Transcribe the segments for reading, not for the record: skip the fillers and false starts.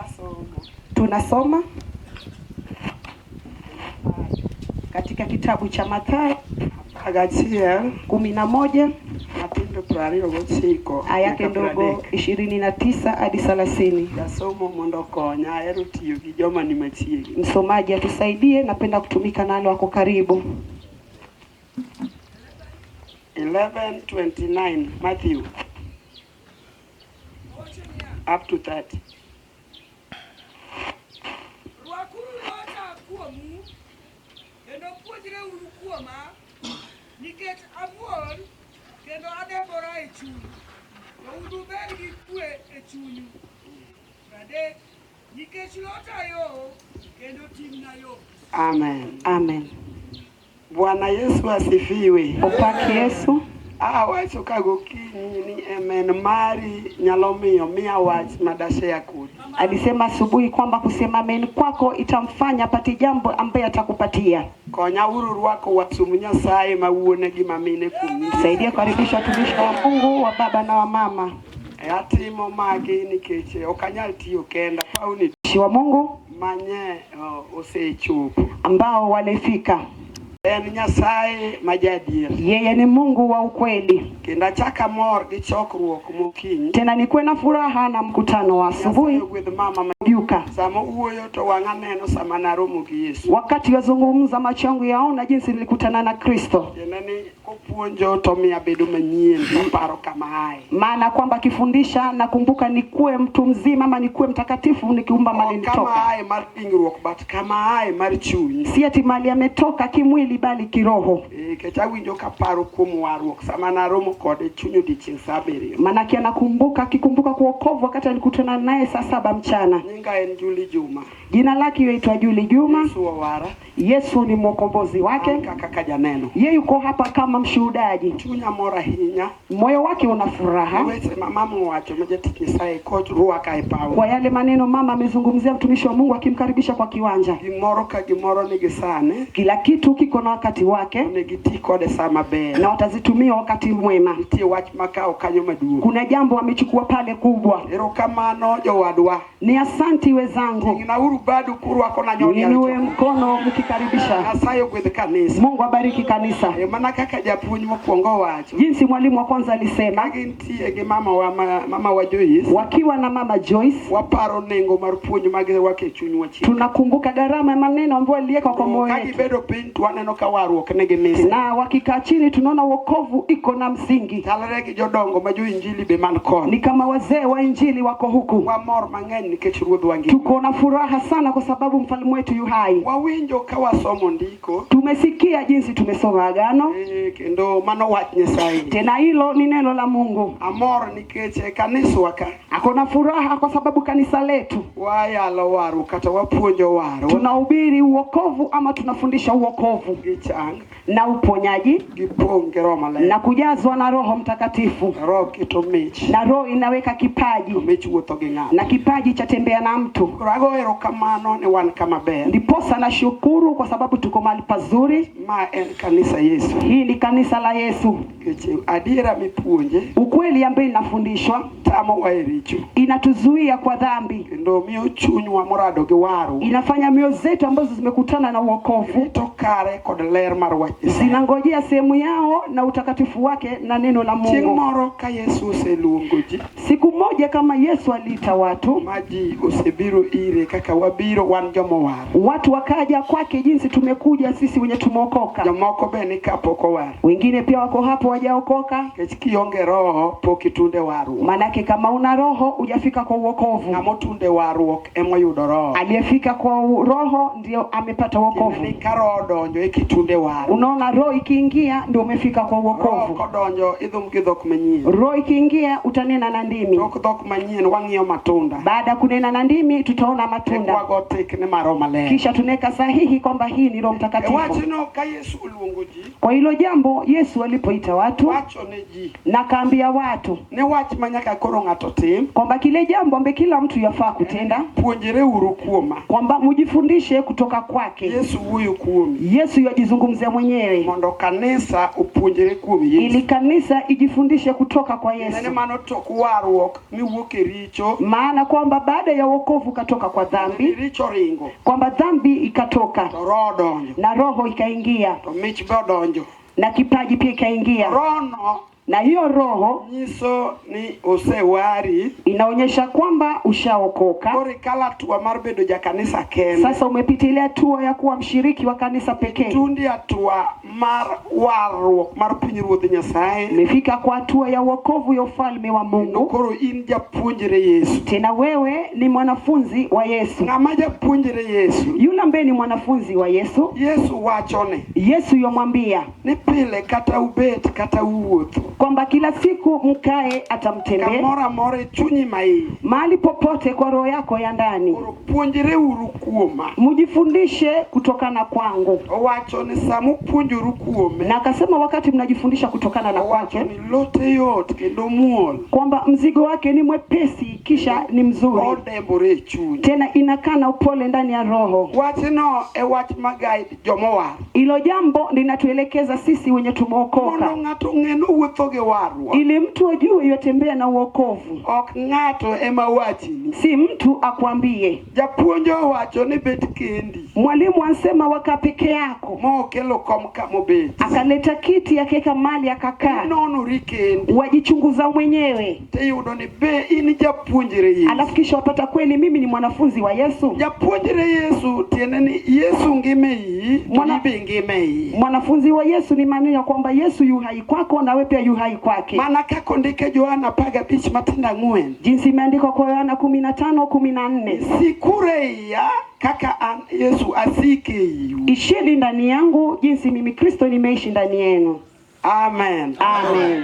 Wasomo Tunasoma katika kitabu cha Mathayo 11 11 matindo 29 aya yake nyaka ndogo 30. 29 hadi 30. Jasomo mondo okonya ahero tiyo gi joma ni machiegni. Msomaji atusaidie, napenda kutumika nalo, ako karibu. 11:29 Matthew Owacho niya, up to 30. Rwakuru lota kuomu, kendo puonjreuru kuoma, nikech amuol kendo adembora e chuny, to unubed gi kwe e chunyu. 30, nikech lota yom kendo ting'na yot. Amen. Amen. Bwana Yesu asifiwe. Opak Yesu. Awacho ka gokinyi ni amen mari nyalo miyo miya wach madashare kodi. Alisema asubuhi kwamba kusema amen kwako itamfanya apate jambo ambaye atakupatia. Konya uru rwako wasum Nyasaye ma wuone gi mamine kuom Saidia kukaribisha watumishi wa Mungu wa baba na wa mama. E atimo magi nikech ok anyal tiyo kenda pauni Watumishi wa Mungu manye osechopo. ambao walifika. En Nyasaye ma jaadier. Yeye ni Mungu wa ukweli. Kendo achako amor gi chokruok mokinyi. Tena nikuwe na furaha na mkutano wa Nyasaye asubuhi ogwedh mama ma juka. sama owuoyo to wang'a neno sama naromo gi Yesu. Wakati wazungumza, macho yangu yaona jinsi nilikutana na Kristo, Tiende ni kopuonjo to miyo abedo manyien aparo kama aye. maana kwamba akifundisha nakumbuka nikuwe mtu mzima ama nikuwe mtakatifu nikiumba mali Ok kama nitoka, aye mar ringruok but kama aye mar chuny. si ati mali ametoka kimwili, bali kiroho. Eh, Nikech awinjo kaparo kuom warruok sama naromo kode chuny odiochieng' sa abiriyo. Maanake anakumbuka, akikumbuka kuokovu wakati alikutana naye saa 7 mchana. Nyinga en Juli Juma. Jina lake yaitwa Juli Juma. Yesu owara. Yesu ni mwokombozi An wake, kaka ka janeno. yeye yuko hapa kama mshuhudaji. Chunya mor ahinya Moyo wake una furaha weche ma mama owacho ma jatich Nyasaye koch rwaka e paw. kwa yale maneno mama amezungumzia mtumishi wa Mungu akimkaribisha kwa kiwanja. Gimoro ka gimoro nigi sane, Kila kitu kiko na wakati wake onego iti kode sa maber. na watazitumia wakati mwema. Nitie wach makawo kanyo maduong'. Kuna jambo amechukua pale kubwa. Erokamano jowadwa. Ni asanti wezangu, Ting'nauru badu kurwako na nyodi niinue ariyo. mkono mkikaribisha. Nyasaye ogwedh kanisa. Mungu abariki kanisa. E mana kaka japuonj mokwongo owacho, Jinsi mwalimu wa kwanza ka alisema, gintie gi mama wa, mama wa Joyce, wakiwa na mama Joyce waparo nengo mar puonj magirwako e chunywa chien. tunakumbuka gharama ya maneno ambayo aliweka kwa moyo Ka wetu, gibedo piny to waneno ka warruok nigi mise. na wakikaa chini tunaona wokovu iko na msingi. Chalre gi jodongo ma jo-Injili be man koni. Ni kama wazee wa injili wako huku, Wamor mang'eny nikech Ruodhwa ngima. tuko na furaha sana kwa sababu mfalme wetu yu hai. Wawinjo ka wasomo ndiko Tumesikia jinsi tumesoma agano, kendo mano wach Nyasaye. tena hilo ni neno la Mungu. Amor nikech e kaniswa ka Ako na furaha kwa sababu kanisa letu wayalo warruok kata wapuonjo warruok tunahubiri uokovu ama tunafundisha uokovu gi chang na uponyaji gi pong' gi Roho Maler. na kujazwa na Roho Mtakatifu, Roho keto mich, na Roho inaweka to kipaji mich wuotho gi ng'ato. na kipaji cha tembea na mtu. Koro ago erokamano ni wan kama ber. Ndiposa nashukuru kwa sababu tuko mahali pazuri. Ma en kanisa Yesu. Hii ni kanisa la Yesu. Nikech adiera mipuonje Ukweli ambaye inafundishwa tamowa e richo inatuzuia kwa dhambi, kendo miyo chunywa morado gi warruok inafanya mioyo zetu ambazo zimekutana na uokovu rito kare kod ler mar wach Nyasaye. zinangojea sehemu yao na utakatifu wake na neno la Chieng' Mungu. moro ka Yesu oseluongo ji Siku moja kama Yesu aliita watu, ma ji osebiro ire kaka wabiro wan jomowar. watu wakaja kwake jinsi tumekuja sisi wenye tumeokoka. Jomoko be ni kapok owar. Wengine pia wako hapo wajaokoka. Nikech kionge roho pok itunde warruok. Maanake kama una roho hujafika kwa uokovu. Ng'ama otunde warruok emoyudo roho. Aliyefika kwa roho ndio amepata Tiende uokovu. ni ka roho odonjo eka itunde warruok. Unaona, roho ikiingia ndio umefika kwa Roho uokovu. kodonjo idhum gi dhok manyien. Roho ikiingia utanena na ndimi. Tok dhok manyien wang'iyo matunda. Baada ya kunena na ndimi tutaona matunda, Wago tik ni mar Roho Maler. kisha tunaweka sahihi kwamba hii ni Roho E Mtakatifu. wachno ka Yesu oluongo ji Kwa hilo jambo jambo Yesu alipoita watu wacho ne ji na kaambia watu ni wach ma nyaka koro ng'ato tim kwamba kile jambo ambaye kila mtu yafaa kutenda, puonjre uru kuoma. Kwamba mujifundishe kutoka kwake. Yesu wuoyo kuomi Yesu yajizungumzia mwenyewe mondo kanisa opuonjre kuom ili Yesu. Kanisa ijifundishe kutoka kwa Nene Yesu, mano tok warruok miwuok e richo maana kwamba baada ya wokovu katoka kwa ni dhambi, richo ringo kwamba dhambi ikatoka to roho odonjo na roho ikaingia to mich be odonjo. Na kipaji pia ikaingia, Roho no na hiyo roho nyiso ni osewari inaonyesha kwamba ushaokoka. Koro ikalo hatua mar bedo jakanisa kende. Sasa umepita ile hatua ya kuwa mshiriki wa kanisa pekee, Tundi hatua mar warruok mar pinyruodh Nyasaye. Umefika kwa hatua ya wokovu ya ufalme wa Kendo Mungu. koro in japuonjre Yesu. Tena wewe ni mwanafunzi wa Yesu. Ng'ama japuonjre Yesu, Yule ambaye ni mwanafunzi wa Yesu, Yesu wachone Yesu yomwambia ni pile kata ubet kata uwuotho kwamba kila siku mkae atamtembee kamoro amora e chunyi maiye. Mahali popote kwa roho yako ya ndani, Koro puonjre uru kuoma. Mjifundishe kutokana kwangu. Owacho ni sama upuonjoru kuome, Na akasema wakati mnajifundisha kutokana na owacho kwake, ni lote yot kendo muol kwamba mzigo wake ni mwepesi kisha ni mzuri, odembore e chuny. Tena inakaa na upole ndani ya roho. Wachno e wach ma guide jomowar Hilo jambo linatuelekeza sisi wenye mondo tumeokoka, ng'ato ong'e ni owuotho gi warruok. Ili mtu ajue yotembea na uokovu, Ok ng'ato ema wachni. Si mtu akwambie. Japuonj owacho ni bet kendi Mwalimu ansema waka peke yako, mokelo kom kamobet. Akaleta kiti akaweka mali akakaa, Inonori kendi wajichunguza mwenyewe, tiyudo ni be in japuonjre Yesu. Alafu kisha wapata kweli mimi ni mwanafunzi wa Yesu. Japuonjre Yesu tiende ni Yesu ngima e iyi to Mwana- in be ngima e iye. Mwanafunzi wa Yesu ni maana ya kwamba Yesu yu hai kwako na wewe pia yu hai kwake, Mana kaka ondike Johana 15 matindo ang'wen. Jinsi imeandikwa kwa Yohana 15:14, Sikuru e iya kaka an Yesu asike e iu. Ishini ndani yangu jinsi mimi Kristo nimeishi ndani yenu. Amen. Amen.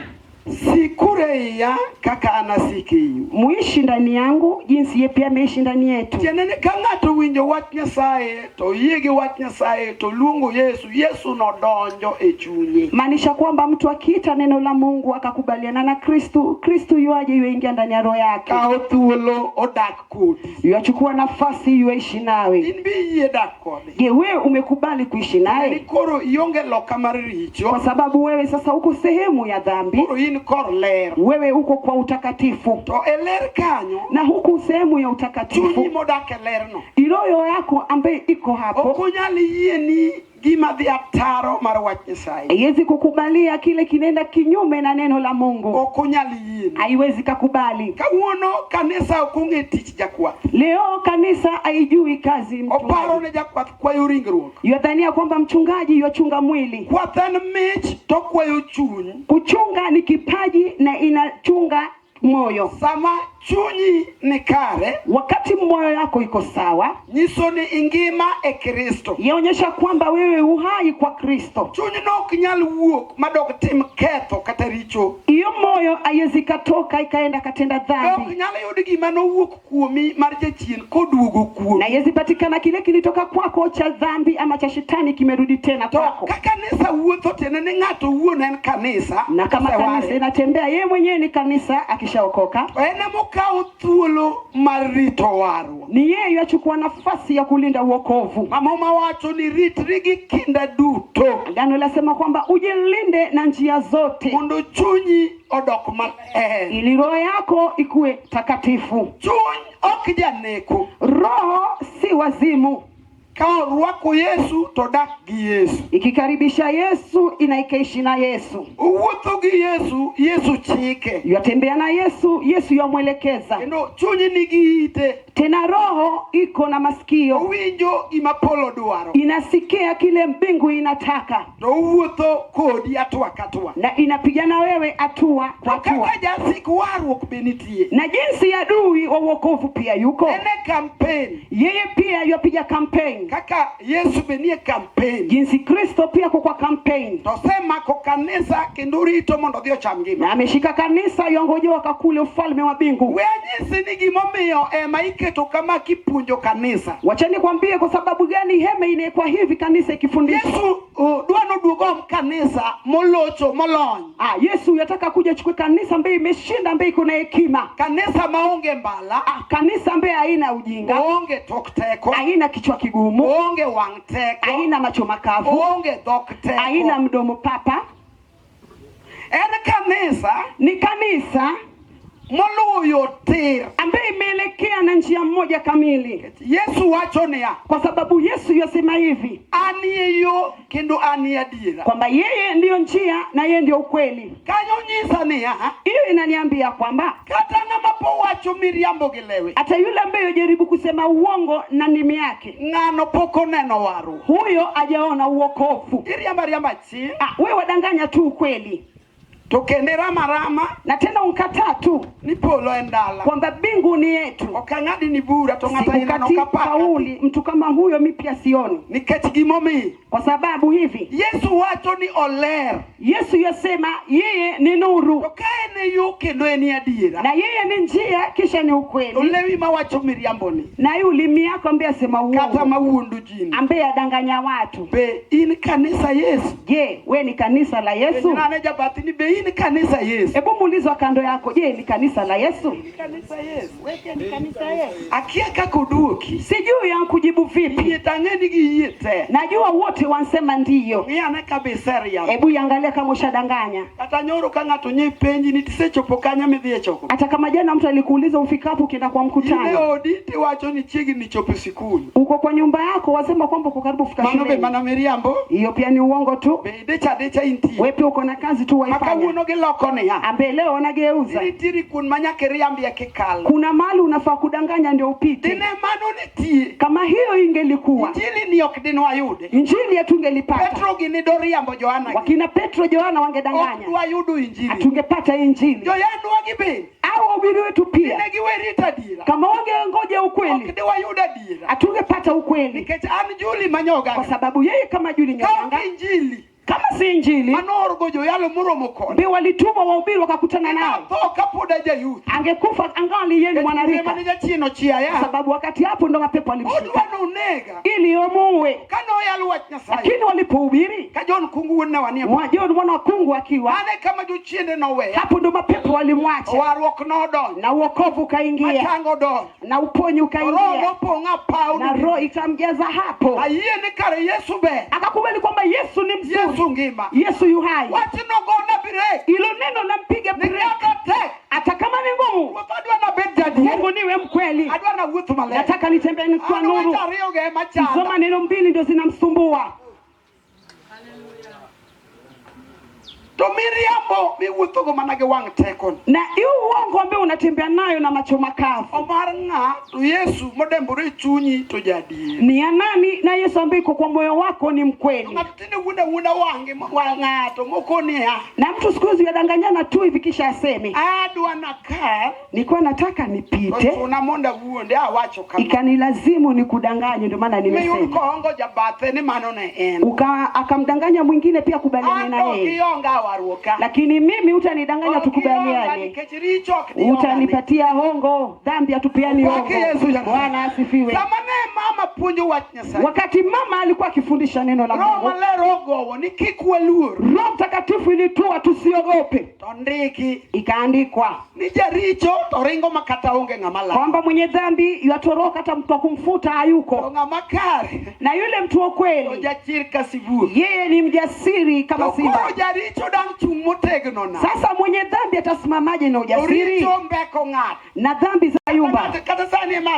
Sikuru e iya kaka an asike e iu. Muishi ndani yangu jinsi yeye pia ameishi ndani yetu. Tiende ni ka ng'ato owinjo wach Nyasaye to oyie gi wach Nyasaye to luongo Yesu, Yesu nodonjo e chunye. Maanisha kwamba mtu akiita neno la Mungu akakubaliana na Kristu, Kristu yuaje yuingia ndani ya roho yake, Kawo thuolo odak kodi. Yuachukua nafasi yuishi nawe. In be iyie dak kode. Je, wewe umekubali kuishi Ni naye? koro ionge loka mar richo, Kwa sababu wewe sasa uko sehemu ya dhambi, koro in kor ler. Wewe uko kwa utakatifu, To e ler kanyo, na huku sehemu ya chunyi utakatifu, modak e lerno iroyo yako ambaye iko hapo ok onyal yieni gima dhi ataro mar wach Nyasaye. haiwezi kukubalia kile kinaenda kinyume na neno la Mungu, Ok onyal yieni. Haiwezi kakubali. Kawuono kanisa ok ong'e tich jakwath. Leo kanisa haijui kazi Oparo mchungaji. ni jakwath kwayo ringruok. Yadhania kwamba mchungaji yachunga mwili. Kwath en mich to kwayo chuny. Kuchunga ni kipaji na inachunga moyo. Sama chunyi ni kare, Wakati moyo yako iko sawa, nyiso ni ingima e Kristo. Yaonyesha kwamba wewe uhai kwa Kristo. Chuny no ok nyal wuok madok tim ketho kata richo. Iyo moyo haiwezi katoka ikaenda katenda Ok dhambi, nyal yud gima nowuok kuomi mar jachien koduogo kuomi. Na haiwezi patikana kile kilitoka kwako cha dhambi ama cha shetani kimerudi tena To kwako. ka kanisa wuotho tiende ni ng'ato owuon en kanisa. Na kama oseware. kanisa inatembea, yeye mwenyewe ni kanisa akishaokoka, To en emokawo thuolo mar rito warruok. Ni yeye yachukua nafasi ya kulinda wokovu. Mama wacho ni ritri gi kinda duto Agano lasema kwamba ujilinde na njia zote, mondo chunyi odok maler. Ili roho yako ikuwe takatifu. Chuny ok janeko. Roho si wazimu. Ka orwako Yesu to dak gi Yesu. Ikikaribisha Yesu inaikaishi na Yesu. Owuotho gi Yesu, Yesu chike. Yatembea na Yesu, Yesu yamwelekeza. Kendo chunyi nigi ite. Tena roho iko na masikio. Owinjo gima polo dwaro. Inasikia kile mbingu inataka. To owuotho kodi hatua ka hatua. Na inapigana wewe hatua kwa To hatua. kaka jasik warruok be nitie. Na jinsi adui wa wokovu pia yuko. En e campaign. Yeye pia yapiga campaign. campaign. Kaka Yesu be nie campaign. Jinsi Kristo pia kwa campaign. To osemako kanisa kendo rito mondo odhi ocham ngima. Na ameshika kanisa yongoje wakakule ufalme wa mbingu. We anyisi ni gimomiyo ema iketo kama kipuonjo kanisa. Wachani kwambie kwa sababu gani hema inawekwa hivi kanisa ikifundishwa. Yesu dwa noduog om kanisa molocho molony. Yesu yataka kuja achukue kanisa ambaye imeshinda, ambaye iko na hekima. Kanisa maonge mbala. Kanisa ambaye haina ujinga. Oonge tok teko. Haina kichwa kigumu. Oonge wang' teko. Haina macho makavu. Oonge dhok teko. Haina mdomo papa. En kanisa Ni kanisa moluwo yo tir. ambaye imeelekea na njia moja kamili. Yesu wacho niya, Kwa sababu Yesu yasema hivi an e yo kendo an e adiera. kwamba yeye ndiyo njia na yeye ndiyo ukweli. Kanyo nyisa niya, Hiyo inaniambia kwamba kata ng'ama po wacho miriambo gi lewe, hata yule ambaye yajaribu kusema uongo na ndimi yake, ng'ano pok oneno warruok. huyo hajaona uokovu. Iriambo ariamba chir, We wadanganya tu ukweli to kendo iramo arama na tena unkataa tu ni polo en dala. kwamba mbingu ni yetu. Ok ang'adi ni bura to ng'ato ainano Sikukatii kapaka. kauli mtu kama huyo, mi pia sioni, Nikech gimomiyo kwa sababu hivi Yesu wacho ni oler. Yesu yasema yeye ni nuru To ka en e yo kendo en e adiera, na yeye ni njia, kisha ni to ukweli. lewi mawacho miriamboni Na hii ulimi yako ambaye asema kata uongo, mawuondo ji ni, ambaye adanganya watu, be in kanisa Yesu? je, we ni kanisa la Yesu? Penjna jabathi ni be in kanisa Yesu? Hebu muulize kando yako, je, ni kanisa la Yesu? In kanisa Yesu. Wewe ni kanisa Yesu? Akia kaka oduoki. Sijui yankujibu vipi. Yie tang'e ni giyie te. Najua wote wansema ndiyo. Ng'i ane ka be iseriambo. Hebu iangalia kama ushadanganya. Kata nyoro ka ng'ato nye penji ni tisechopo kanye midhi e chokruok. Hata kama jana mtu alikuuliza ufikapo ukienda kwa In e mkutano, odi tiwacho ni chiegni chopo e sikul. uko kwa nyumba yako wasema kwamba uko karibu kufika Mano be shuleni. mana miriambo. Hiyo pia ni uongo tu. Be idich adicha intie. Wewe pia uko na kazi tu Ma waifanya, kawuono giloko niya. ambaye leo wanageuza. Nitiere kuond ma nyaka iriambie kikalo. Kuna mahali unafaa kudanganya ndio upite. Dine mano nitie. Kama hiyo ingelikuwa Injili ni ok dinwayude. injili hatungelipata. Petro gini doriambo Johana gi. Wakina Petro, Yohana Ok wangedanganya, dwayudo injili. hatungepata injili. Joyandwa gi bende. Au wahubiri wetu pia, Dine giwe rito adiera. kama wangengoja Ok ukweli, diwayud adiera. hatungepata ukweli, Nikech an Juli Manyoga. kwa sababu yeye kama Juli Ka ok Nyoganga, injili kama si injili manoorgo joyalo moromo kode. ndio walitumwa wahubiri wakakutana nao, Natho kapod ajayuth. angekufa angali yeye ni Kinde mwanarika, mane jachien ochiaya. kwa sababu wakati hapo ndo mapepo alimshika Odwa nonega. ili omuue. Kanoyal wach Nyasaye. Lakini walipohubiri Ka John Kungu wuod Nawania. John mwana wa Kungu akiwa Mane kama jochiende noweya. hapo, ndo mapepo walimwacha Warruok nodonjo. na uokovu ukaingia Machango odonjo. na uponyi Roho ukaingia nopong' apaw. na roho ikamjaza hapo, Ayie ni kare Yesu ber. akakubali kwamba Yesu ni mzuri, Yesu ngima. Yesu yu hai. Wachno gona brek. Ilo neno lampiga Ni breki, kata tek. hata kama ni ngumu. Ruoth adwa nabed jadier. Mungu niwe mkweli, Adwa nawuoth maler. nataka nitembee kwa An nuru. wach ariyogo ema Hizo chanda. maneno mbili ndio zinamsumbua. To miriambo miwuothogo mana gi wang' tekoni. Na hiyo uongo ambao unatembea nayo na macho makavu Omar ng'a to Yesu modembore e chunyi to jadier. ni ya nani? Na Yesu ambaye iko kwa moyo wako ni mkweli. Ng'ato tinde wuondo awuonda wang'e wang' ng'ato mokoni ya. Na mtu siku hizi yadanganyana tu hivi kisha aseme Adwa nakal nilikuwa nataka to nipite, chuna mondo awuonde awacho kama. ikanilazimu nikudanganye, ndio maana Miyud nimesema. kohongo jabathe ni mano ne en. Akamdanganya mwingine pia kubaliane An na to ok yeye, ionga warruok ka. lakini mimi utanidanganya Ok ionga tukubaliane, nikech richo ok diongane. utanipatia hongo, dhambi hatupeani Kwake hongo. Yesu jamani. Bwana asifiwe. Sama ne mama puonjo wach Nyasaye. Wakati mama alikuwa akifundisha neno la Roho Mungu, Maler ogowo ni kik waluor. Roho Mtakatifu ilitua tusiogope, To ndiki ikaandikwa ni jaricho to ringo makata onge ng'ama lal. kwamba mwenye dhambi yatoroka, hata mtu wa kumfuta To hayuko, ng'ama kare na yule mtu wa to kweli jachir ka sibuor. yeye ni mjasiri kama To simba. koro jaricho dang' chung' motegno na. Sasa mwenye dhambi atasimamaje na To ujasiri? richo mbeko ng'ato. Na dhambi za yumba. Kata sani ema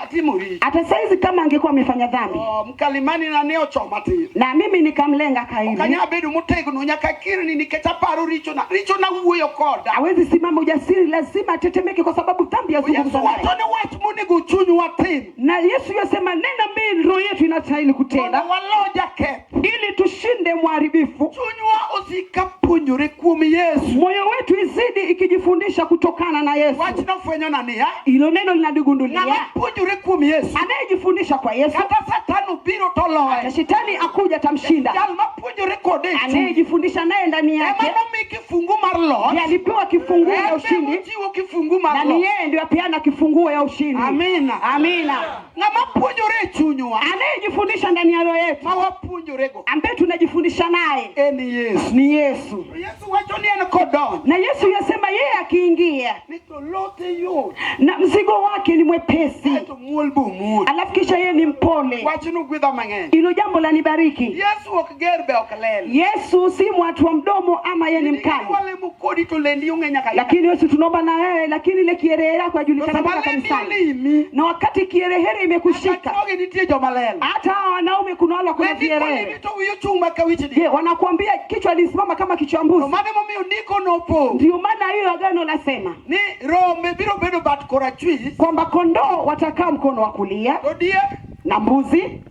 atimo richo. Hata saizi kama angekuwa amefanya dhambi To mkalimani na ne ochoma tir. na mimi nikamlenga kaili, Ok anyal bedo motegno nyaka kirni nikech aparo richo na richo na wuoyo koda. hawezi simama ujasiri, lazima atetemeke, kwa sababu dhambi Yesu yazungumza naye. wacho ni wach monego chunywa tim. Na Yesu yasema nena mbili roho yetu inastahili Mondo kutenda walo jaketh. ili tushinde mharibifu. Chunywa osik ka puonjore kuom Yesu. Moyo wetu izidi ikijifundisha kutokana na Yesu. Wachno fwenyona niya, Ilo neno linanigundulia ng'ama puonjore kuom Yesu, anayejifundisha kwa Yesu, kata Satan obiro to loye. hata shetani akuja atamshinda. Jal mapuonjore kode e chuny Anayejifundisha naye ndani ema yake nomi kifungu mar loch, ndiye alipewa kifunguo ya en be ushindi, mochiwo kifungu mar na ni loch. yeye ndio apeana kifunguo ya ushindi. Amina. Amina. Ng'ama puonjore e chunywa Anayejifundisha ndani ya roho yetu, ma wapuonjorego ambaye tunajifundisha naye en Yesu. ni Yesu. To Yesu wacho ni en kodonjo Na Yesu yasema yeye akiingia ni to lote yot na mzigo wake ni mwepesi, kaeto muol be omuol. alafu kisha yeye ni mpole. Wachno gwedha mang'eny. Hilo jambo lanibariki. Yesu ok ger be ok lel. Yesu si mwatu wa mdomo ama yeye ni mkali, Walemo kodi to lendi onge nyaka lakini Yesu tunaomba na wewe, lakini ile kiherehere yako To yajulikana sama mpaka lendi kanisani, olimi, na wakati kiherehere imekushika, kata chwogi nitie joma lelo. hata hawa wanaume kuna wale wako na Lendi kolimi viherehere. to wiyi ochung' maka wich Je, di. wanakuambia kichwa lisimama kama kichwa To mbuzi? mano emomiyo ndiko nopo Ndio maana hiyo agano nasema ni rombe biro bedo bat korachwich kwamba kondoo watakaa mkono wa kulia to diek na mbuzi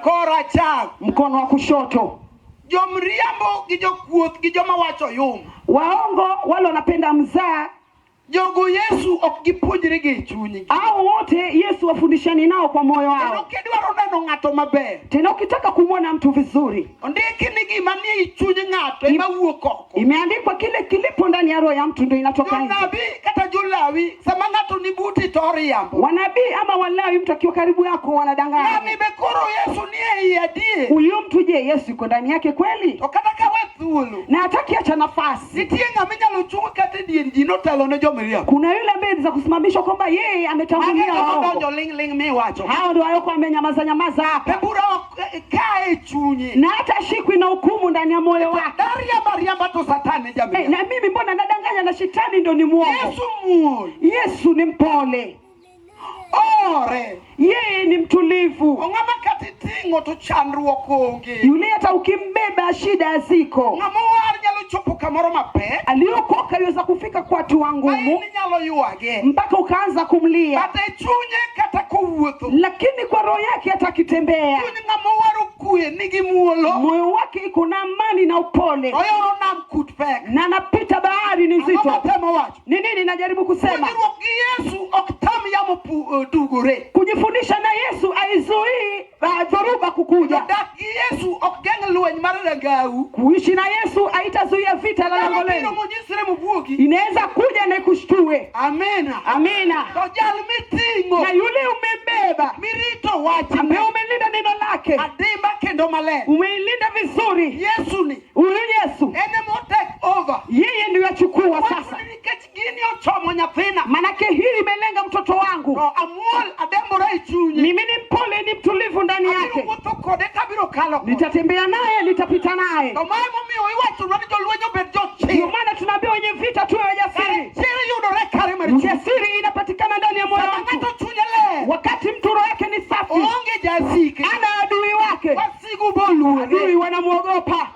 koracham. mkono wa kushoto. Jomriambo gi jokuoth gi joma wacho yum. Waongo wale wanapenda mzaa, Jogo Yesu ok gipuonjre gi e chunygi. hao wote Yesu wafundishani nao kwa moyo Kendo wao. kidwaro neno ng'ato maber, Tena ukitaka kumwona mtu vizuri, ondiki ni gima nie i chuny ng'ato ema wuok oko. imeandikwa kile kilipo ndani ya roho ya mtu ndio inatoka nje. Jonabi kata jolawi sama ng'ato ni buti to oriambo. Wanabii ama Walawi, mtu akiwa karibu yako wanadanganya. Ng'ani be koro Yesu ni e iye adier. Huyu mtu je, Yesu yuko ndani yake kweli? To kata ka we thuolo, Na hataki acha nafasi. nitie ng'ama inyalo chung kata e dier ji notelo ne jomiriambo. Kuna yule ambaye za kusimamishwa kwamba yeye Mago ametangulia e joma waongo. donjo ling' ling' miwacho. Hao ndio waliokuwa wamenyamaza nyamaza Be hapa, bura ok ka e chunye. na hata shikwi na hukumu ndani ya moyo wake. Dariamba riamba to Satan e Hey, jamiriambo. na mimi mbona nadanganya na shetani ndo ni mwongo? Yesu muol, Yesu ni mpole, ore. yeye ni mtulivu. Ong'ama kata iting'o to chandruok onge. Yule hata ukimbeba shida haziko. Ng'ama owar nyalo chopo kamoro mapek Aliyokoka iweza kufika kwa hatua ma in ngumu inyalo ywage. mpaka ukaanza kumlia, But e chunye kata kowuotho, lakini kwa roho yake hata akitembea, chuny ng'ama owar okwe nigi muolo, moyo wake iko na amani na upole, oyoro nam kut pek. na anapita bahari ni Ang'o nzito. matemo wacho? Ni nini najaribu kusema? Puonjruok gi Yesu ok tam yamo tugore. Kujifundisha na Yesu aizuii dhoruba kukuja. Dak gi Yesu ok geng' lweny mar rangau. Kuishi na Yesu haitazuia vita la lango Nyalo biro lenu, monyisre mobuogi. inaweza kuja na ikushtue. Amina. Amina. To jal miting'o Na yule umembeba, mirito wachne ambaye umelinda neno lake, adimba kendo maler. umeilinda vizuri, Yesu ni huyu Yesu en ema o take over. yeye ndiyo achukua sasa, Wachoni nikech gini ochomo nyathina manake hii imelenga mtoto wangu. to amuol adembora e chunye. Mimi ni mpole, ni mtulivu ndani Abiro yake, wuotho kode kabiro kalo kode. nitatembea naye, nitapita naye. To mae momiyo iwachonwa ni jolweny obed Ndio jochir. maana tunaambiwa wenye vita tuwe Kare wajasiri. chir yudore kare mar chuny. Ujasiri inapatikana ndani ya moyo Sama wa mtu. ng'ato chunye ler, Wakati mtu roho yake ni safi, oonge jasike. ana adui wake, Wasigu boluore. adui wanamwogopa.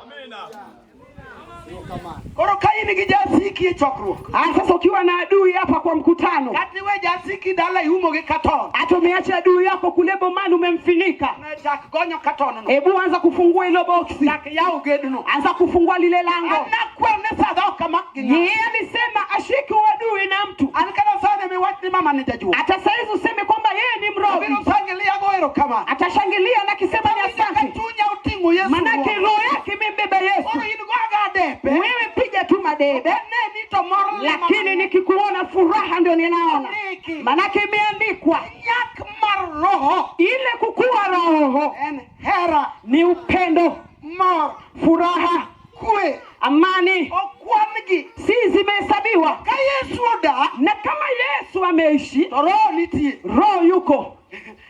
Koro ka in gi jasiki e chokruok, Sasa ukiwa na adui hapa kwa mkutano, kata iwe jasiki dala iumo gi katon. hata umeacha adui yako kule bomani, umemfinika, Ne chak gonyo katon no. hebu anza kufungua ilo boksi, Chak yawo gedno. anza kufungua lile lango. An nakwer ni sadha ok amak gi ng'ato. Yeye alisema ashike uadui na mtu, An kata sani miwach ni mama ni jajuok. hata saizi useme kwamba yeye ni Abiro mrogi, sangilia go erokamano. atashangilia na kisema ni Awinjo ka asante, chunya oting'o Yesu. manake Ruoth. roho yake imembeba Yesu. Koro in go aga depe. Wewe piga tu madebe, Aneni to mor lima lakini nikikuona furaha ndio ninaona, Ndiki. manake imeandikwa Nyak mar roho ile kukua roho en hera, ni upendo, mor, furaha, kwe. amani, Okwan-gi. si zimehesabiwa. Ka Yesu odak, Na kama Yesu ameishi, to roho nitie. roho yuko,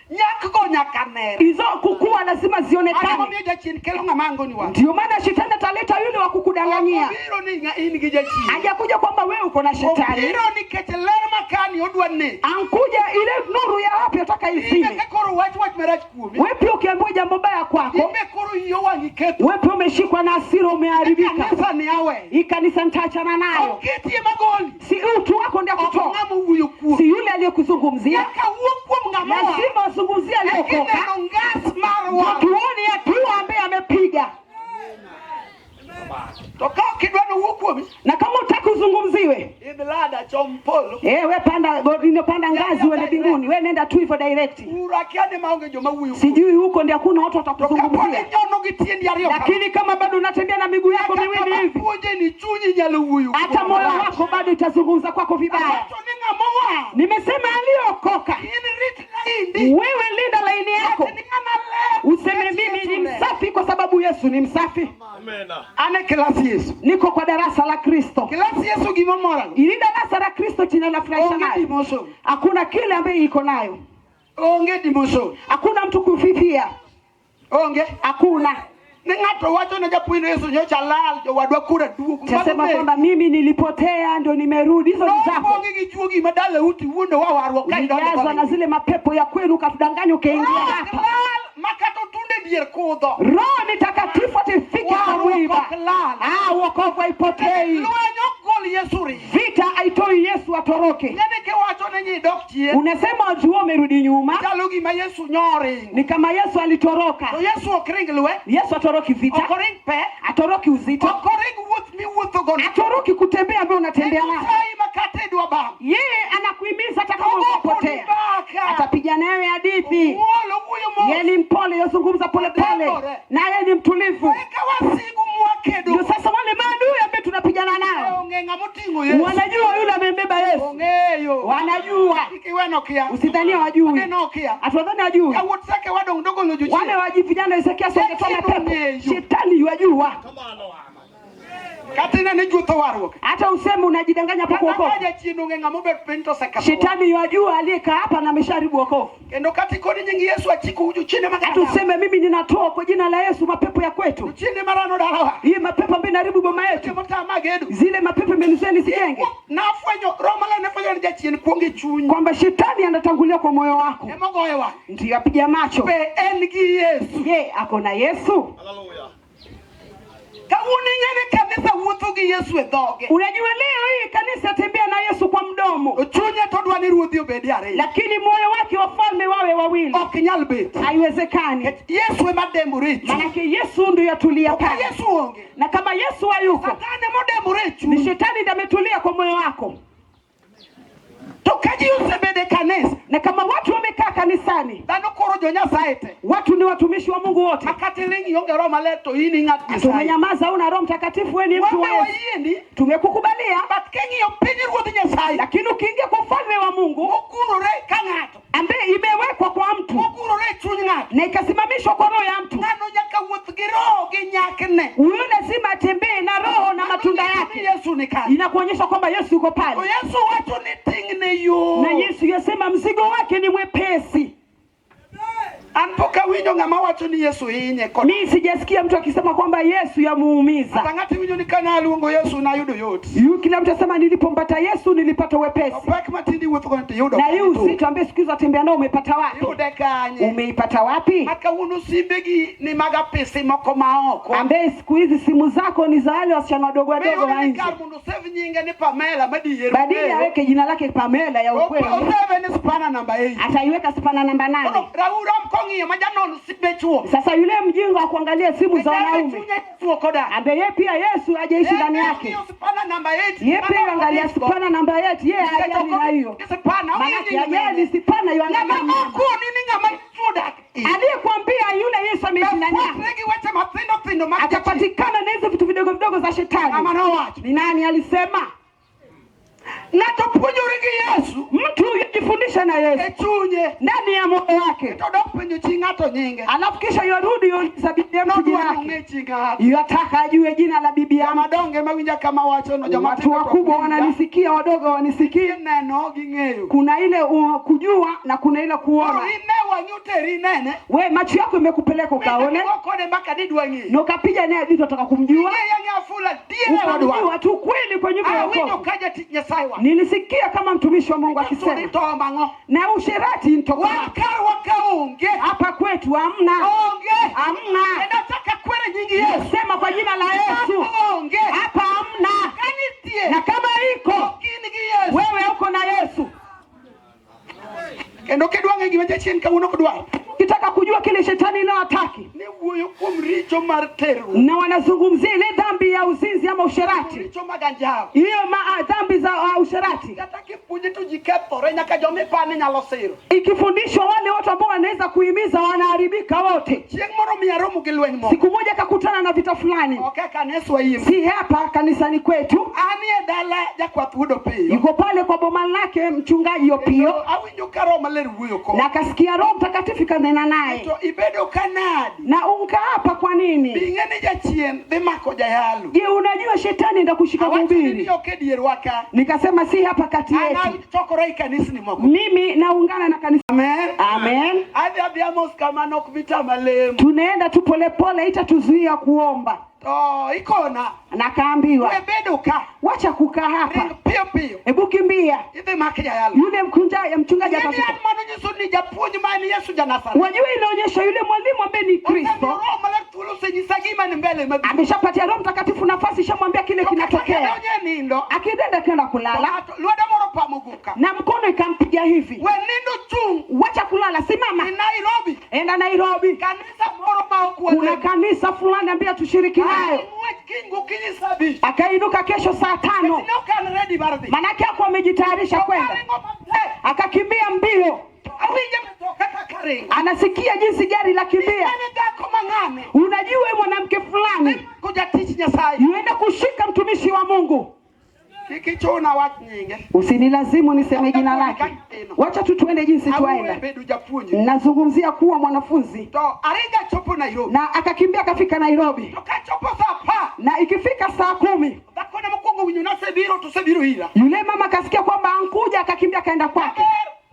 Nyak go nyaka nere. hizo kukua lazima Mano zionekane. momiyo jachien kelo ng'ama angoni wach. Ndio maana shetani ataleta yule wa kukudanganyia. Obiro ni ng'a in gi jachien. Hajakuja kwamba wewe uko na shetani, Obiro nikech ler makani odwa nek. ankuja ile nuru ya wapi ataka Imbe izime. ka koro wach wach marach kuomi. Wewe pia ukiambiwa jambo baya kwako, Imbe koro iyi owang' iketho. wewe pia umeshikwa na hasira, umeharibika. Kanisa ni awe. Hii kanisa nitaachana nayo, Ok ketie magoli. si utu wako ndiye Ok kutoa, ng'ama owuoyo kuomi. si yule aliyekuzungumzia. Nyaka wuo kuom ng'ama owar. Lazima wazungumzie aliyokoka, Ekineno ngas mar ndio wang'. tuone hatua ambaye amepiga. To ka ok idwa ni polo. Eh, we panda inopanda ngazi uende mbinguni. We nenda tu hivyo direct. Ura kia ni maonge joma wuoyo. Sijui huko ndio hakuna watu To kaponi watakuzungumzia. nyono gi tiendi ariyo kama. Lakini kama bado unatembea na miguu yako Kata miwili hivi, mapuonje ni chunyi nyalo wuoyo. hata moyo wako bado itazungumza kwako vibaya. Awacho ni ng'ama owar. Nimesema aliyokoka, In rit laindi. wewe linda laini yako, Wach ni ng'ama ler. useme nikech mimi Yesu ni ler. msafi kwa sababu Yesu ni msafi. An e klas Yesu. Niko kwa darasa la Kristo. Klas Yesu gima morago. Ili darasa la Kristo chenye nafurahisha Onge nayo, demotion. hakuna kile ambaye iko nayo, Onge demotion. hakuna mtu kufifia, Onge. hakuna Ni ng'ato wacho ne japuonj Yesu nyocha lal jowadwa kura duogo. tasema kwamba mimi nilipotea ndio nimerudi. Hizo ni zako. Nopongi gi juogi ma dala uti wuondo wa warruok ka idonjo Ulijazwa na kode. zile mapepo ya kwenu ukatudanganya ukaingia Roho ok hapa. lal ma kata otunde dier kudho. Roho ni takatifu atifike Warruok kamwiba. ok lal. Ah, wokovu haipotei. Lweny ok gol Yesu ringo. Vita haitoi Yesu atoroke. Ng'eni kiwacho ni nyidok chien. Unasema watu wao wamerudi nyuma, Chalo gima Yesu nyoringo. ni kama Yesu alitoroka. To Yesu ok ring lweny. Yesu atoroki Ok vita, oring pe. atoroki uzito, Ok oring wuoth miwuothogo. atoroki kutembea ambayo unatembea nayo. Nyasaye ma kata idwa bam. Yeye anakuhimiza hata kama Ogo kodi utapotea, mbaka. atapiga nawe hadithi. Muolo wuoyo mos. Yeye ni mpole, yozungumza polepole, naye ni mtulivu. Eka wasigu mwakedo. Ndio sasa wale maadui ambao tunapigana nao Onge ng'ama oting'o Yesu. wanajua yule amembeba Yesu, Ong'eyo. wanajua. Kik iwe nokia. Usidhanie wajui, Ade nokia. hatuwadhani wajui. Yawuot Seke wadong' dogolo Wale jochien. waji vijana Hezekia wangetoa Shetani mapepo, ong'eyo. shetani yajua. Kata ineno ijuotho warruok. Hata useme unajidanganya hapo Kata ka kuokoka, jachien ong'e ng'ama obet piny to oseketho. shetani yajua aliyekaa hapa na ameshaharibu wokovu. Kendo kata ikoni nying Yesu achiko jochiende mag Hata useme mimi ninatoa kwa jina la Yesu mapepo ya kwetu, Jochiende marano dalawa. hii mapepo ambayo inaharibu boma yetu, Jomotama gedo. zile mapepo imenizuia nisijenge, Nafwenyo Roho Maler nefwenyo ni jachien kuongo e chuny. kwamba shetani anatangulia kwa moyo wako, Emogoyo wang'. ndiyo apiga macho. Be en gi Yesu. Je, ako na Yesu? Kawuono ing'e ni kanisa wuotho gi Yesu e dhoge. Unajua leo hii kanisa tembea na Yesu kwa mdomo, To chunye to dwa ni ruodhi obedi ariyo. lakini moyo wake wafalme wawe wawili, Ok nyal bet. haiwezekani. Yesu ema dembore e chuny. Manake Yesu ndiyo atulia To ka pale, Yesu onge, na kama Yesu hayuko, Satan ema odembore e ni chuny. shetani ndiye ametulia kwa moyo wako. To ka ji osebedo e kanisa, Na kama watu wamekaa kanisani, dhano koro jo Nyasaye te. watu ni watumishi wa Mungu wote, Ma kata iling' ionge Roho Maler to in ing'at Nyasaye. tumenyamaza, una Roho Mtakatifu, wewe ni mtu wa Wan be Yesu, wayieni, tumekukubalia. but king'iyo piny Ruodh Nyasaye, Lakini ukiingia kwa ufalme wa Mungu mogurore ka ng'ato, ambaye imewekwa kwa mtu mogurore e chuny ng'ato, na ikasimamishwa kwa roho ya mtu, ng'ano nyaka wuoth gi roho gi nyakne. huyo lazima atembee na roho na matunda Mano nyiso ni yake. Yesu ni kanyo. Inakuonyesha kwamba Yesu yuko To pale, Yesu wacho ni ting'ne yo. na Yesu yasema mzigo wake ni mwepesi. An pok awinjo ng'ama wacho ni Yesu hinye kod. Mi sijasikia mtu akisema kwamba Yesu yamuumiza. Kata ng'ato iwinjo ni kane aluongo Yesu nayudo yot. Yu kila mtu asema nilipompata Yesu nilipata To wepesi. pek matindi iwuotho go to iyudo Na hii kanye to? uzito ambaye siku hizi watembea nao umepata wapi? Iyude kanye? Umeipata wapi? Ma kawuono simbegi ni mag apisi moko ma oko. Ambaye siku hizi simu zako ni za wale wasichana wadogo wadogo Miyudo wa ni nje. kar mondo osave nyinge ni Pamela madier. Badili aweke jina lake Pamela ya ukweli, Osave ni spana namba 8. ataiweka spana namba 8. Koro rauram kong'iyo ma janon simbe chuo. Sasa yule mjinga wa kuangalia simu za wanaume Chunye Yesu ok odak. ambaye yeye pia Yesu hajaishi ndani yake, Ong'iyo spana namba 8. yeye pia angalia spana namba yetu, yeye hajali na hiyo, Spana maanake hajali spana, yuangalia Ng'ama mnyama. okoni ni ng'ama Yesu odak. Aliyekwambia yule Yesu ameishi ndani yake Puonjre gi weche mathindo thindo mag jachien. atapatikana na hizo vitu vidogo vidogo za Ng'ama shetani. nowacho. Ni nani alisema? Ng'ato puonjore gi Yesu Mtu yajifundisha na e Yesu chunye ndani ya moyo wake, to dok penjo chi ng'ato nyinge. alafu kisha yarudi yuuliza bibi ya mtu jina Nodwaro lake, ng'e chi ng'ato. yataka ajue jina la bibi ya mtu. Joma dongo ema winja kama wacho no joma Watu tindo to ok wakubwa winja. wananisikia, wadogo wanisikia. Gineno ging'eyo. Kuna ile kujua na kuna ile Koro kuona. ine wang'i oteri inene. We macho yako imekupeleka ukaone Go kode mbaka didwa ng'eyo. na ukapiga naye vitu, ataka kumjua Ing'eyo ang'eya fula diere wadwa. ukamjua tu kweli kwa nyumba ya Awinjo wokovu. ka jatich Nyasaye wacho. Nilisikia kama mtumishi wa Mungu Sudi akisema to mang'o. na usherati nitoka Wan karwa ka onge. hapa kwetu hamna, Onge. hamna. Kendo achako akwere nying Yesu. Sema kwa jina la Yesu, Onge. hapa hamna. Ka nitie. Na kama iko Ok in gi Yesu. wewe uko na Yesu. Kendo kidwa ng'e gima jachien kawuono ok dwar. Kitaka Ukitaka kujua kile shetani leo hataki, Ne wuoyo kuom richo mar terruok. Na wanazungumzia ile dhambi ya uzinzi ama usherati, Richo mag anjawo. hiyo dhambi za usherati. Kata kipuonji to ji kethore nyaka joma ipani nyalo siro. Ikifundishwa wale watu ambao wanaweza kuhimiza wanaharibika wote. Chieng' moro miya romo gi lweny moro. Siku moja akakutana na vita fulani, Ok e kaniswa yie. Si hapa kanisani kwetu, Anie dala jakwath wuod Opiyo. Yuko pale kwa boma lake mchungaji Opiyo, Awinjo ka Roho Maler wuoyo na koda. akasikia Roho Mtakatifu kanena naye, To ibedo kanadi? Na unka hapa kwa nini? Bing'e ni jachien dhi mako jayalo. Je, unajua shetani ndio kushika Awacho ni mhubiri? ok e dierwa ka. Nikasema si hapa kati An yetu. achokora e kanisni moko. Mimi naungana na kanisa. Amen. Amen. Adhi adhiya mos kamano ok bi tama lemo. Tunaenda tu polepole, itatuzuia kuomba. To ikona. Na kaambiwa, We bedo ka. wacha kukaa hapa. Ring piyo piyo. Hebu kimbia. Idhi mak jayalo. Yule mchungaji Ng'eni atashika. an mano nyiso ni japuonj ma en Yesu ja Nazareth. Wajua inaonyesha yule mwalimu ambaye ni Osemiyo Kristo Roho Maler thuolo osenyisa gima ni mbele mabiro. ameshapatia Roho Mtakatifu nafasi, shamwambia kile To kata kinatokea. kadonjo e nindo, Akidenda kwenda kulala to ng'ato- lwedo moro pamo guka. na mkono ikampiga hivi. We nindo chung' Wacha kulala, simama. ni Nairobi. Enda Nairobi. Kanisa moro ma ok Kuna walemo. kanisa fulani ambaye tushiriki nayo. Ng'wech kiny gokinyi sa abich. Akainuka kesho saa 5. Ne ok an ready mar dhi. Manake hapo amejitayarisha To kwenda. karingo matek. Akakimbia mbio. Awinjo mtoka kaka ringo. Anasikia jinsi gari la kimbia. Ing'e dhako mang'ane. Unajua wewe mwanamke fulani Ko jatich Nyasaye. yuenda kushika mtumishi wa Mungu. Kik ichuna wach nyinge. Usinilazimu niseme jina lake. Wacha tu tuende jinsi Awuoyo tuenda. bedo japuonj. Nazungumzia kuwa mwanafunzi. To aringa chopo Nairobi. Na akakimbia akafika Nairobi. To kachopo sa 10. Na ikifika saa 10 Dhako ne mokwongo winjo nasebiro to osebiro ira. yule mama akasikia kwamba ankuja, akakimbia akaenda kwake.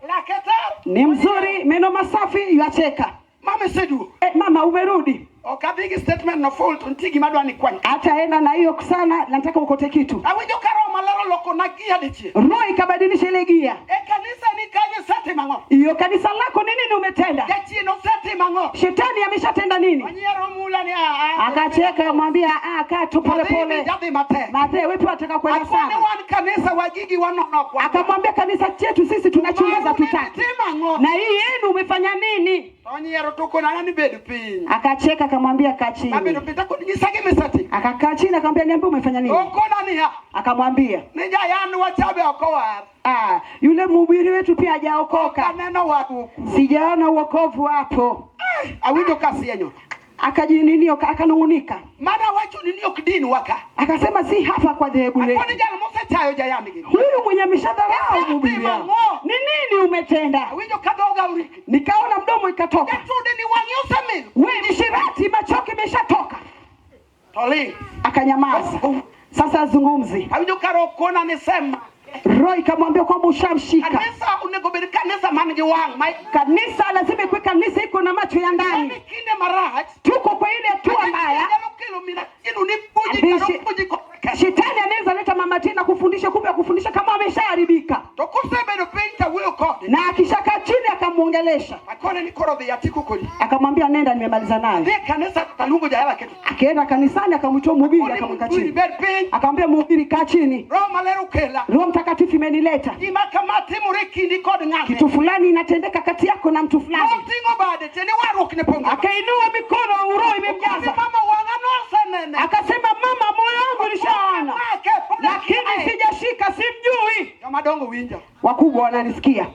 Ber, lake tar. Ni mzuri, meno masafi, yacheka. Mama oseduogo. Mama umerudi. Ok adhi gi statement no full to nitie gima adwa ni kwany. Ataenda na hiyo sana, nataka ukote kitu. Awinjo ka Roho Maler oloko na gia dichiel. Roho ikabadilisha ile gia. E kanisa ni kanyo osetimo ang'o? Hiyo kanisa lako ni nini umetenda? Jachien osetimo ang'o? Shetani ameshatenda nini? Onyiero mula ni a a. Akacheka akamwambia, kaa tu pole pole. Adhi matek. Mathe, wewe pia unataka kwenda Akone sana. wan kanisa wagigi wanono kwa. Akamwambia kanisa chetu sisi tunachunguza tutaki. Timo ang'o? Na hii yenu umefanya nini? Onyiero to kona ni bed piny. Akacheka akamwambia kaa chini. Abedo piny takoni nyisa gima isetimo. Akakaa chini akamwambia niambie umefanya nini? Okona niya. Akamwambia, Ni jayan wachabe ok owar. Yule mhubiri wetu pia hajaokoka. Aneno warruok. Sijaona uokovu hapo. Awinjo ka sienyo. Akajininio, akanungunika. Mana wacho ni ok din waka. Akasema si hapa kwa dhehebu letu. Akoni jal mosechayo jayan gi. Huyu mwenye ameshadharau mhubiri Timo wao. ang'o? Ni nini umetenda? Awinjo ka dhoga orikni. Nikaona mdomo ikatoka. Jatude ni wang'i osemil. Wewe mshirati, macho yako imeshatoka. To ling. Akanyamaza. Sasa azungumzi. Awinjo ka Roho kona ni sema. Roho ikamwambia kwamba ushamshika. Kanisa onego bed kanisa man gi wang' ma Kanisa lazima ikuwe kanisa iko na macho ya ndani. Ni kinde marach. Tuko kwa ile hatua mbaya. Nyalo kelo mina gino ni puonji Ambishi- kendo puonji kod ketho. Shetani anaweza leta mama tena kufundisha, kumbe akufundisha kama ameshaharibika. To kosebedo piny to awuoyo kode. Na akishakaa chini akamuongelesha. Akone ni koro dhi atieko kodi. Akamwambia nenda, nimemaliza naye. Dhi e kanisa to aluongo jayala keto. Akaenda kanisani akamwita mhubiri Akone akamweka mhubiri chini. bed piny. Akamwambia mhubiri kaa chini. Roho Maler okela. Roho Mtakatifu imenileta. Gima kama timore kindi kod ng'ane. Kitu fulani inatendeka kati yako na mtu fulani. Noting'o bade tiende warruok ne pong'o. Akainua mikono, roho imemjaza. Akone mama wang'a nosenene. Akasema mama, moyo wangu nishaona. Make, pod Lakini akia. sijashika, simjui. Joma dongo winja. Wakubwa wananisikia.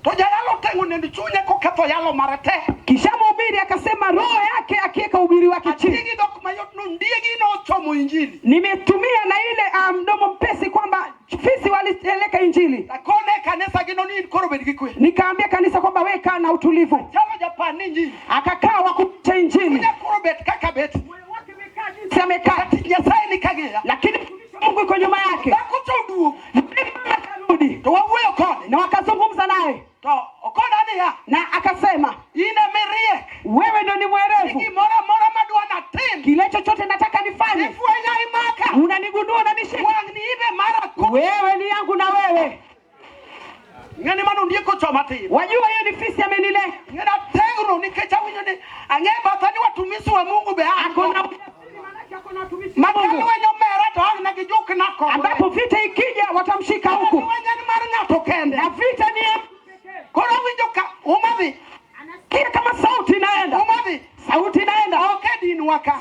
To jayalo teng'o nend chunye koketho yalo mare te. Kisha mhubiri akasema roho yake akiweka ubiri wake chini. Atigi dhok mayot no ndiegi nochomo injili. Nimetumia na ile mdomo mpesi kwamba fisi walipeleka injili. Akone kanisa gino ni koro bed gi kwe. Nikaambia kanisa kwamba wewe kaa na utulivu. Chalo japan ni injili. Akakaa wakupicha injili. Kunya koro bet kaka bet. Si amekaa. Kati Nyasaye ni kagea. Lakini Mungu yuko nyuma yake. Dhako to oduogo. Akarudi. To wawuoyo kode. Na wakazungumza naye. To okona niya. Na akasema, In ema iriek. Wewe ndo ni mwerevu. Gimoro amora madwa natim. Kile chochote nataka nifanye. Ifwenya imaka. Unanigundua, unanishika. Wang' ni ibe mara ko. Wewe ni yangu na wewe. Ng'eni mano ondiek ochoma tir. Wajua hiyo ni fisi amenile. Ng'eni ategno nikech awinjo ni ang'e batha ni watumisi wa Mungu be an. Akona ujasiri manake akona watumishi wa Maka Mungu. lweny omera to ang' ne gijuk na kode. Ambapo vita ikija watamshika huku. Lweny en mar ng'ato kende. Na vita ni ya Koro awinjo ka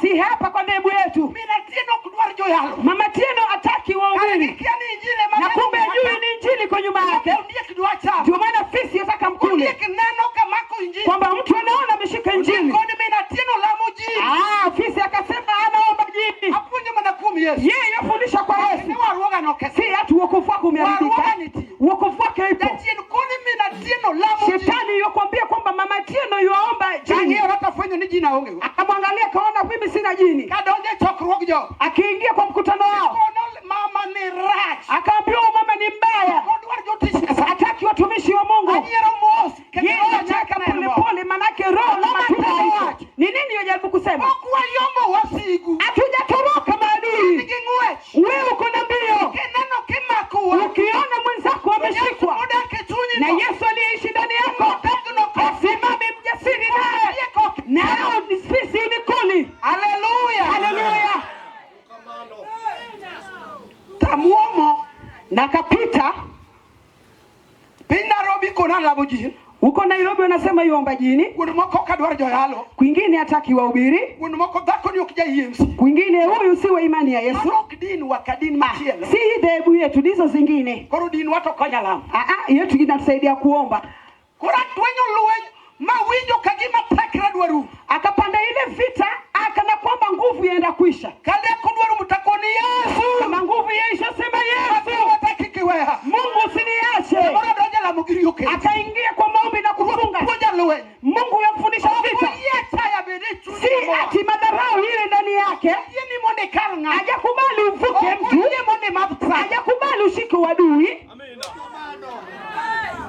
Si hapa kwa dhehebu yetu. Min Atieno ok dwar joyalo. Mama Tieno hataki Kare wahubiri, gikia ni injili ema na kumbe ajui ni injili iko nyuma yake. Ondiek dwa chamo. Ndio maana fisi yataka mkule, Ondiek neno kamako injili. kwamba mtu anaona ameshika injili. Koni min Atieno lamo ji. Ah, fisi akasema anaomba jini, Apuonjo mana kuom Yesu. yeye yafundisha kwa Yesu, Ne warruoga noketho. si hatu wokovu wako umeharibika, Warruoga nitie. wokovu wake ipo. Jachien koni min Atieno lamo ji. Shetani yokwambia kwamba mama Tieno yuaomba jini, Kang'iyo tafwenyo ni jin aonge go. akamwangalia kaona mimi sina jini. Kadonjo e chokruog jo. Akiingia kwa mkutano wao Kono mama ni rach. akaambiwa huyu mama ni mbaya, Ok odwar jotich Nyasaye. hataki watumishi wa Mungu. Anyiero mos. Kendo Yeye roho anataka chak neno. polepole, manake roho na Ang'o matunda matemo iko. wacho? Ni nini yajaribu kusema? Ok wayombo wasigu. Hatujatoroka maadui. Nigi ng'wech. Wewe uko na mbio, Kineno kimakowa. ukiona mwenzako ameshikwa Odak e chunyi na no. Yesu aliyeishi ndani yako, Otegno kok. asimame mjasiri naye, nao ni sisi ni kuli. Haleluya. Haleluya! Tamuomo. Na akapita Piny Nairobi kona lamo ji. huko Nairobi, wanasema yuomba jini, Kuond moko ok adwar joyalo. kwingine hataki wahubiri, Kuond moko dhako ni ok ja EMC. kwingine huyu si wa imani ya Yesu, Mano ok din wa ka din machielo. si hii dhehebu yetu, ndizo zingine. Koro din wa to konya lamo. Ah, ah, yetu inatusaidia kuomba. Koro atwenyo lweny mawinjo ka gima tekra dwa rumo. Akapanda ile vita akana kwamba nguvu yaenda kuisha. Ka leko dwa rumo takoni Yesu. Kama nguvu yaisha, sema Yesu, Abiro kik iweya. Mungu usiniache. Samoro adonjo e lamo gi riyo kech. Akaingia kwa maombi na kufunga. Puonja lweny. Mungu yamfundisha Ok vita, oyie taya bede e chuny si moro. ati madharau ile ndani yake. Oyie ni mondo ikal ng'ato. Hajakubali uvuke Ok mtu, oyie mondo imadh trak. hajakubali ushike uadui.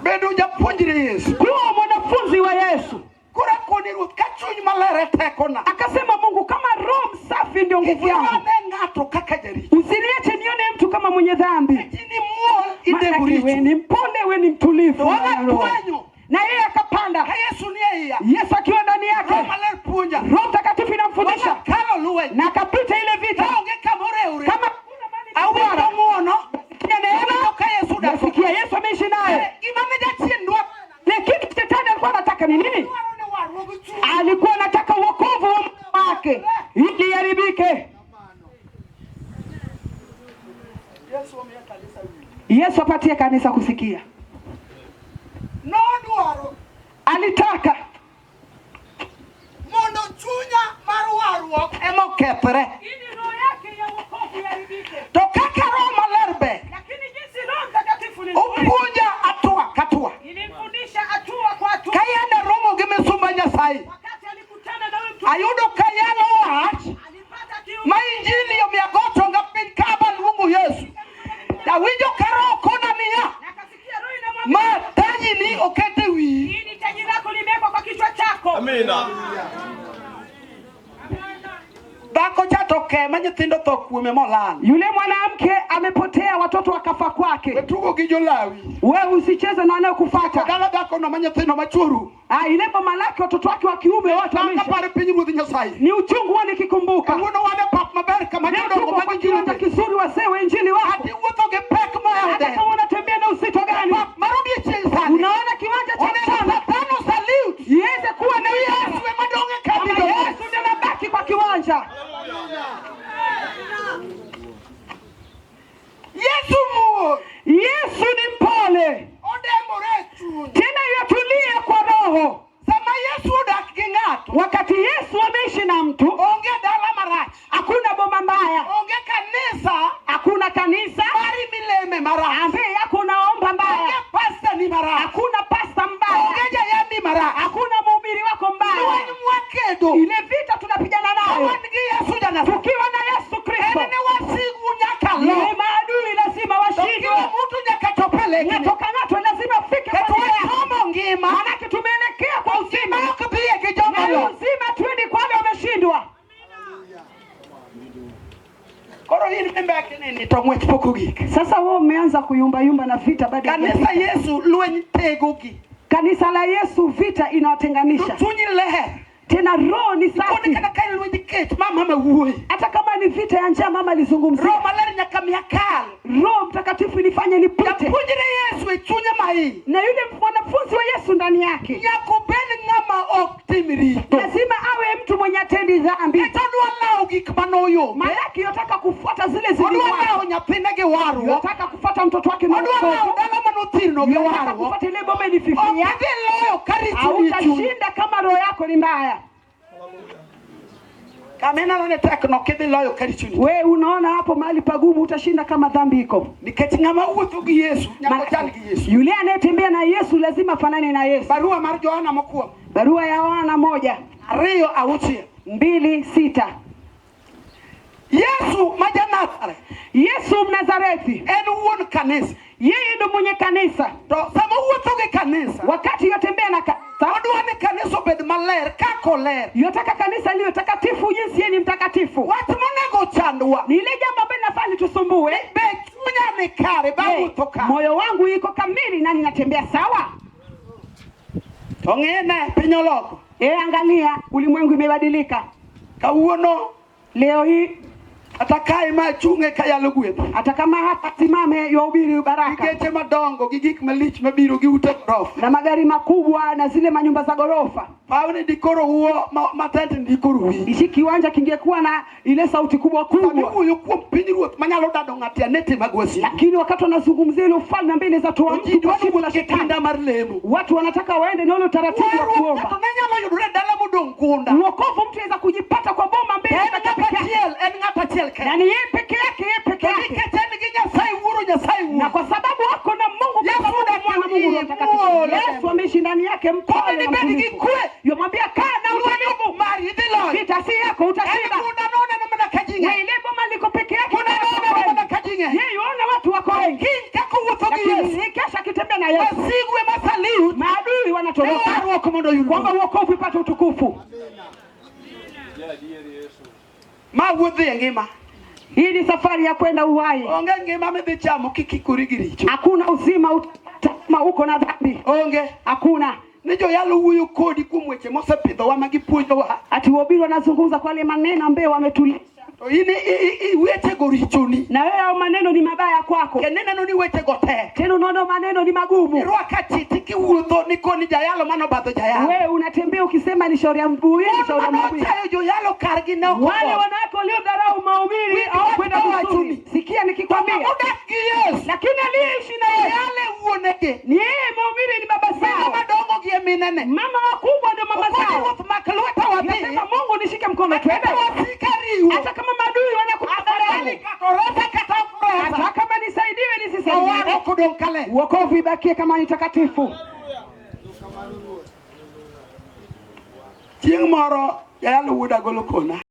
Bedo japuonjre Yesu. Kuwa mwanafunzi wa Yesu. Koro akoni Ruoth ka chuny maler e tekona. Akasema Mungu, kama roho msafi ndio Kik nguvu yangu, iwane ng'ato kaka jaricho. usiniache nione mtu kama mwenye dhambi. Ji ni muol idembo Maanake we richo. ni mpole, we ni mtulivu. To anatwenyo. Na yeye akapanda, Ka Yesu ni e iya. Yesu akiwa ndani Roho yake, maler puonja. Roho Mtakatifu inamfundisha Kalo lweny. na akapita ile vita. Kaonge kamorewre. Kama Awinjo ng'uono. sikia neema, Awinjo ka Yesu dak. nasikia Yesu ameishi naye. Gima ne jachien dwa Le kitu shetani alikuwa anataka ni nini? dwaro ni warruok chuny. Alikuwa anataka wokovu wa moyo wake ili iharibike. Yesu omiyo kanisa winjo. Yesu apatie kanisa kusikia. Nodwaro Alitaka mondo chunya mar warruok ema okethre. Ili roho yake ya wokovu iharibike. To kaka Roho Maler ber, Lakini jinsi Roho Mtakatifu ni nzuri, opuonja hatua katua. ilimfundisha hatua kwa hatua. Ka yande romo gi misumba Nyasaye, Wakati alikutana na huyu mtu ayudo ka yalo wach alipata kiu ma injili omiyo ago chonga piny ka abaluongo Yesu. Awinjo ka Roho kona niya, na akasikia roho inamwambia, ma tajini oket e wiyi. hii ni taji lako limewekwa kwa kichwa chako. Amina. Dhako cha to ke ma nyithindo tho kuome molal. yule mwanamke amepotea, watoto wakafa We kwake. tugo gi jolawi. Wewe usicheze na wanayekufuata. Dala dhako no ma nyithindo machuoru. Ah, ile boma lake watoto wake wa kiume wote Kaka wameisha. par piny Ruoth Nyasaye. Ni uchungu huwa nikikumbuka. Kawuono wan e pap maber kama Leo jodongo tuko mag kwa injili kiwanja kizuri, wazee wa injili wako, Ati wuotho gi pek moa hata ode. kama unatembea na uzito gani, Pap mar odiechieng' sani. unaona kiwanja cha Onego mchana Satan osalute. iweze kuwa na Yesu ema dong' e kambi Kama go. Yesu ndiye anabaki kwa kiwanja. Yesu muol. Yesu ni mpole, Odembore e chuny. tena yatulia kwa roho. Sama Yesu odak gi ng'ato, Wakati Yesu ameishi na mtu, onge dala marach. hakuna boma mbaya, Onge kanisa hakuna kanisa mari mileme marach. ambaye yako unaomba Onge mbaya, pasta ni marach. hakuna pasta mbaya, Onge jayandi marach. hakuna mhubiri wako mbaya. Lweny mwakedo. Ile vita tunapigana nayo Wan gi Yesu janasa. tukiwa na Yesu Kristo, En ni wasigu nyaka lo. ile maadui lazima To washindwe. kila mtu nyaka chop e lekne. Ng'ato ka ng'ato lazima afike Keto kwa njia. wasomo ngima. Maanake tumeelekea kwa uzima, Ma ok dhiye gi joma na lo. uzima twendi kwa wale wameshindwa. Koro in mimbekni ni to ng'wech pok ogik. Sasa wewe umeanza kuyumbayumba na vita bado Kanisa haijafika. Yesu lweny tegogi. Kanisa la Yesu vita To inawatenganisha, chunyi ler. Tena roho ni Koni safi. kata ka en lwenj kech ma mama wuoye. Hata kama ni vita ya njaa, mama alizungumzia. Roho maler nyaka miya kal. Roho Mtakatifu ilifanya nipite, Japuonjre Yesu e chunya maiye. na yule mwanafunzi wa Yesu ndani yake Nyaka obed ng'ama ok tim richo. lazima awe mtu mwenye atendi dhambi, Nikech odwa lawo gik manoyombe. maanake yotaka kufuata zile Odwa lawo zilizo, nyathine gi warruok. yotaka kufuata mtoto wake na Odwa lawo wokovu, dala manothirno gi yotaka warruok. kufuata ile boma Ok ilififia. idhi loyo ka richo ni e chunyi. Hautashinda kama roho yako ni mbaya. Kama ineno ni tek no ok idhi loyo ka richo ni. We unaona hapo mahali pagumu, utashinda kama dhambi iko. Nikech ng'ama wuotho gi Yesu nyaka Maana- ochal gi Yesu. Yule anayetembea na Yesu lazima afanane na Yesu. Barua mar Johana mokwongo Barua ya Yohana 1 2 6. 2 6. Yesu ma ja-Nazareth Yesu Mnazarethi, en wuon kanisa. yeye ndo mwenye kanisa. To sama owuotho gi kanisa, Wakati yotembea na kanisa, odwa ni kanisa obed maler kaka oler. yotaka kanisa liwe takatifu jinsi yeye ni mtakatifu. Wach monego chandwa Ni ile jambo ambalo linafaa litusumbue. be chunya ni kare Je, bawuotho kare. moyo wangu iko kamili na ninatembea sawa? To ng'ine piny oloko. Angalia, ulimwengu imebadilika. Kawuono Leo hii kata kae ma achung'e kayalo gweth. hata kama hapa simame yahubiri baraka Gi geche madongo gi gik malich mabiro gi ute gorofa. na magari makubwa na zile manyumba za ghorofa. Pawni dikoro wuo ma tentni dikoro winji. Ishi kiwanja kingekuwa na ile sauti kubwa Sama kubwa, iwuoyo kuom pinyruoth manyalo dado ng'ato anete mag wasigu. lakini wakati wanazungumzia ile ufalme ambaye inaweza toa To ji mtu kwa dwaro shimo la wuok gi shetani, kinda mar lemo. watu wanataka waende na ule utaratibu wa Warruok ng'ato kuomba. ne nyalo yudore e dala modong' gunda. Uokovu mtu anaweza kujipata kwa boma mbili En peke ng'at yake, achiel, en ng'at achiel na kende. ni yeye peke yake, yeye peke To yake, nikech en gi Nyasaye Wuoro, Nyasaye na Wuoro. kwa sababu wako na Mungu Yesu Baba, Mungu odak Mwana, e Mungu Roho iye, Mtakatifu. muol. Yesu ameishi ndani yake, mpole Koni na nibed gi mtulivu. kwe. Yomwambia kaa na Lweny utulivu, mari idhi loyo. vita si yako, En utashinda. gunda noneno mana ka ji Na ng'eny. ile boma liko peke yake, Gunda noneno mana ka ji ng'eny. yeye yuona watu wako wengi, Kiny kaka owuotho gi lakini Yesu. kesho akitembea na Yesu Wasigu ema salute. maadui Ne wanatoroka, warruok mondo oyud kwamba duong'. uokovu ipate utukufu. Ma wuodh dhi e ngima. Hii ni safari ya kwenda uhai. Onge ngima midhi chamo kikikori gi richo. Hakuna uzima utapata kama uko na dhambi, Onge. hakuna. Ni joyalo wuoyo kodi kuom weche mosepidhowa ma gipuonjowa. Ati wahubiri wanazungumza kwa yale maneno ambayo wametulisha, To in wechego richoni. na wewe hayo maneno ni mabaya kwako, Kendo ineno ni wechego tek. tena unaona maneno ni magumu. Irwako achiti kiwuotho ni koni jayalo manobadho jayalo. Wewe unatembea ukisema ni shauri ya mhubiri, Mon shauri ya mhubiri. manochayo joyalo kargi ne ok Wale oboth. wanawake waliodharau mahubiri Winj au wach kwenda mawachoni. vizuri, sikia To nikikwambia, ng'ama odak gi Yesu. lakini aliyeishi na Yesu Yale wuonegi. ni yeye, mahubiri ni baba Mine zao, madongo gi e minene. mama wakubwa ndio mama Okoni zao. ruoth mak lweta wadhi. Nasema Mungu nishike mkono twende, Kata wasika riwo. hata kama maadui Afadhali wanakudharau, kata oresa kata ok oresa. hata kama nisaidiwe To nisisaidiwe, warruok odong' kaler. wokovu ibakie kama ni takatifu. Chieng' moro jayalo wuod Agolo kona.